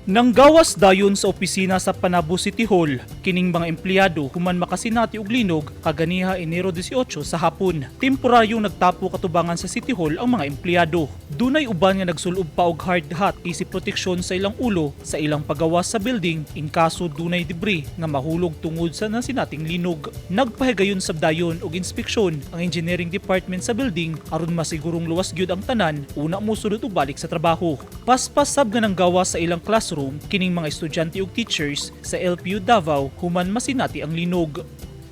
Nanggawas dayon sa opisina sa Panabo City Hall kining mga empleyado human makasinati og linog kaganiha Enero 18 sa hapon. Temporaryong nagtapo katubangan sa City Hall ang mga empleyado. Dunay uban nga nagsulob pa og hard hat isip proteksyon sa ilang ulo sa ilang pagawas sa building in kaso dunay debris nga mahulog tungod sa nasinating linog. Nagpahigayon sab dayon og inspeksyon ang engineering department sa building aron masigurong luwas gyud ang tanan una mosulod og balik sa trabaho. Paspas sab nga nanggawas sa ilang classroom kining mga estudyante ug teachers sa LPU Davao human masinati ang linog.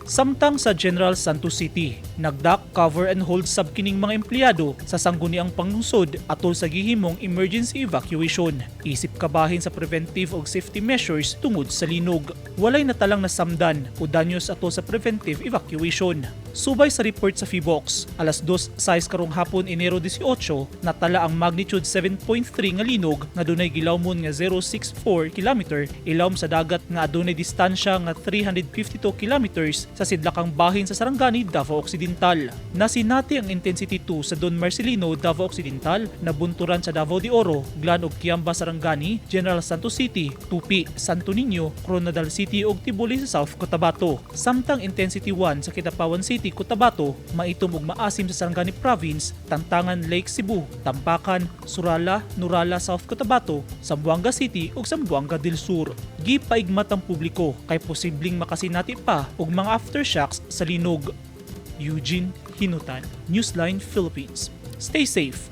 Samtang sa General Santos City, nagduck, cover and hold sab kining mga empleyado sa sangguniang panglungsod atol sa gihimong emergency evacuation. Isip kabahin sa preventive ug safety measures tungod sa linog. Walay natalang nasamdan o danyos atol sa preventive evacuation. Subay sa report sa Phivolcs, alas 2:06 karong hapon Enero 18, natala ang magnitude 7.3 nga linog nga dunay gilawmon nga 064 km ilawom sa dagat nga adunay distansya nga 352 kilometers sa sidlakang bahin sa Sarangani, Davao Occidental. Nasinati ang intensity 2 sa Don Marcelino, Davao Occidental, Nabunturan sa Davao de Oro, Glan ug Kiamba, Sarangani, General Santos City, Tupi, Santo Niño, Koronadal City ug Tiboli sa South Cotabato. Samtang intensity 1 sa Kidapawan City, Cotabato, Maitum ug Maasim sa Sarangani Province, Tantangan Lake Cebu, Tampakan, Surala, Norala, South Cotabato, Zamboanga City ug Zamboanga del Sur. Gipaigmat ang publiko kay posibleng makasinati pa og mga aftershocks sa linog. Eugene Hinutan, Newsline Philippines. Stay safe.